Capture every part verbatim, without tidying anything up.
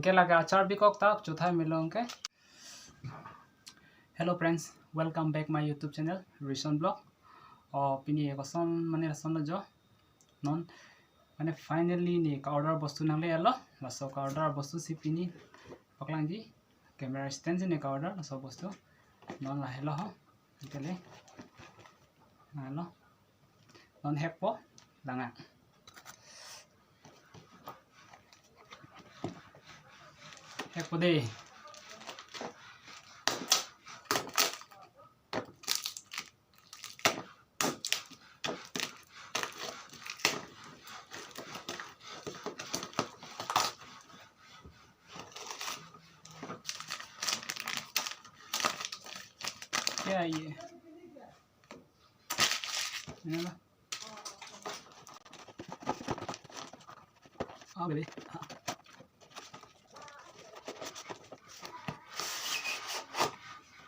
Ke lake achar bikok ta chothai melo anke. Hello friends, welcome back my YouTube channel Rison Vlog. O pini koson mane lason lo jo. Non mane finally ne ka-order bostu nangle alo. Laso ka-order bostu si pini paklangji. Camera stand si ne ka-order laso bostu. Non lahelo ho. Anke le. Nalo. Non hekpo, lang-a. Hekpo dei. Ya, ye. Ini lah. Ah, bebe.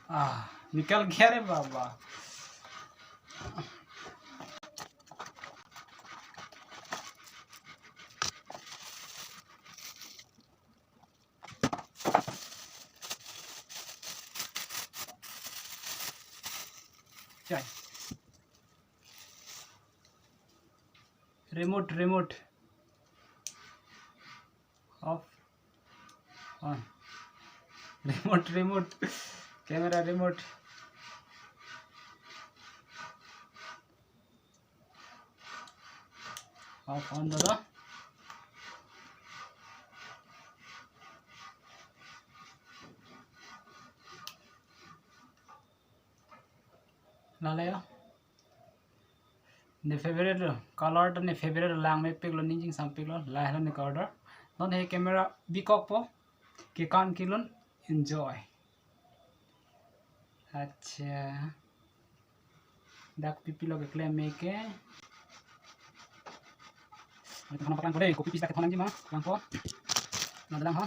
Ah, nikal gaya re baba. Chai. Remote, remote. Off. On. Remote, remote. Camera remote. Off on dolo. Lale ya. Ne favorite lo. Color ta ne favorite lo, langmepiklo, ning chingsampiklo. Lahelo ne ka-order. Non he camera bikokpo. Kekan kelun, enjoy. Acha. Dak kopipilo keklem me ke. Ito na paklangpo dei, kopi pisi dak kethon nangji ma, paklangpo. Nado lang ho.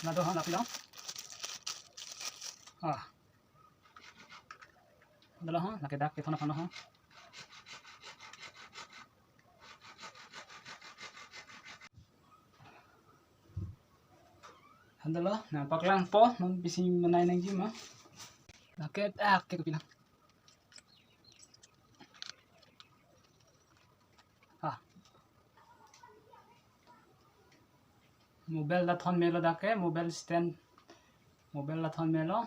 Nado ho, lapi lang. Ah. Nado lang ho, lake dak kethon aphan ho. Handalo, nangpaklangpo, non pisi menai nangji ma. Lake, ah, ke kopi lang. Ah. Mobile ta thon melo dak ke, mobile stand. Mobile ta thon melo.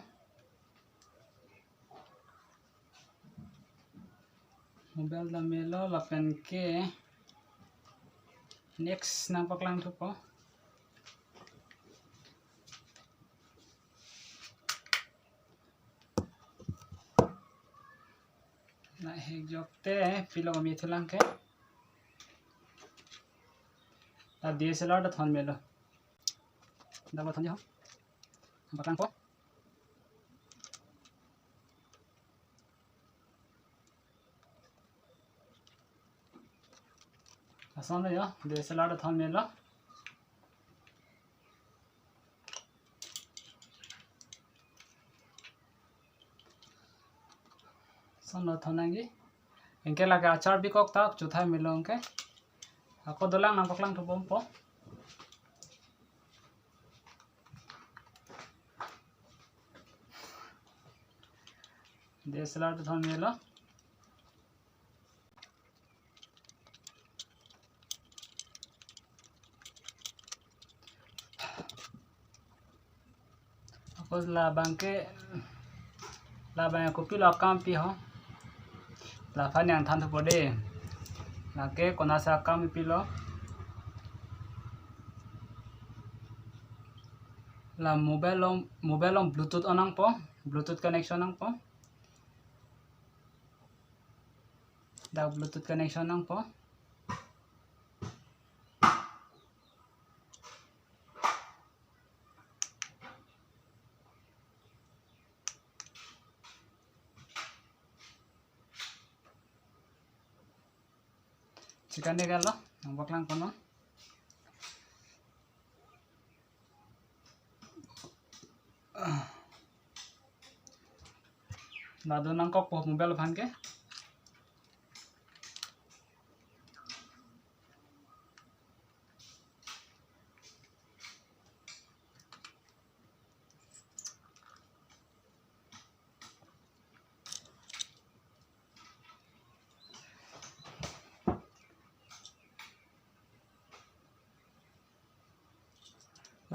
Mobile ta melo lapen ke next nangpaklang thupo. Nahek jokte pilo kami thulang ke. Ta D S L R ta thon melo. Dak ta thon jo. Paklangpo. Lason lo jo, D S L R ta thon melo. Lason lo thon nangji. Anke lake achar bikok ta chothai melo anke. Ako dolang nangpaklang thubompo. D S L R ta thon melo. Ako labang ke, labang kopilo akam pi ho. Laphan nangthan thupo dei. Lake konatsi akam pilo. La mobile along, mobile along Bluetooth on nangpo, Bluetooth connection nangpo. Dak Bluetooth connection nangpo. Chikan de galo, nangpaklangpo non. Nado nangkokpo mobile aphan ke.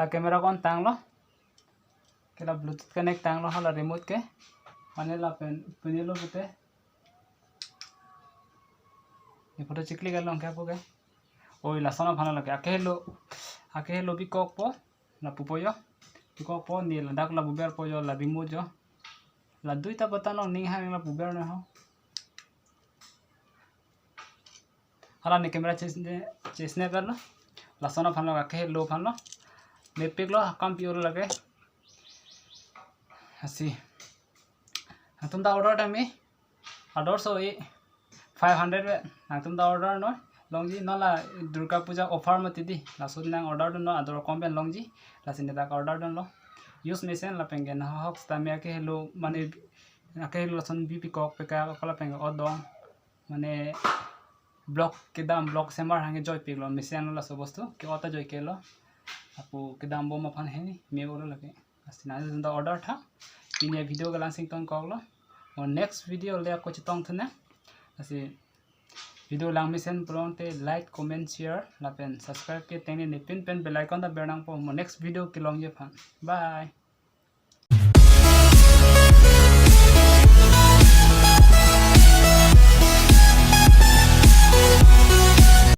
La camera ko-an tanglo. Ke la Bluetooth connect tanglo hala remote ke. Mane lapen pini lo pute. Ne photo chiklik along ke apo ke. Oi, lason aphan lo ke. Akehelo, akehelo bikokpo. Lapu po jo. Bikokpo, ne ladak la buber po jo, la bimo jo. La duita button along ning hang la buber na ho. Hala ne camera chesne, chesne perlo. Lason aphan lo, akehelo aphan lo. Mepik lo, akam pi-o lo lake. Lasi. Nangtum ta order tame. Ador so e five hundred ve. Nangtum ta order non. Longji non la Durga Puja offer mati di. Laso nang order dun non, ador kom pen longji. Lasi ne dak order dunlo. Use mesen lapen ke nahok sitame akehelo mane akehelo lason bipikok peka kola pen ke odong. Mane block kedam, block semar hang ke joipiklo, mesen lo laso bostu, ke-ot ta joikelo. Lapu kedambom aphan hini, me-o lo lake. Lasi nangtum ta order tha. Pini avideo ke la-an si ingtonkoklo. Mo next video le ako chetongthu ne. Lasi video lang mesen pulote like, comment, share, lapen subscribe ke tengne ne pin pen bell icon ta ber nangpo. Mo next video kelongji aphan. Bye.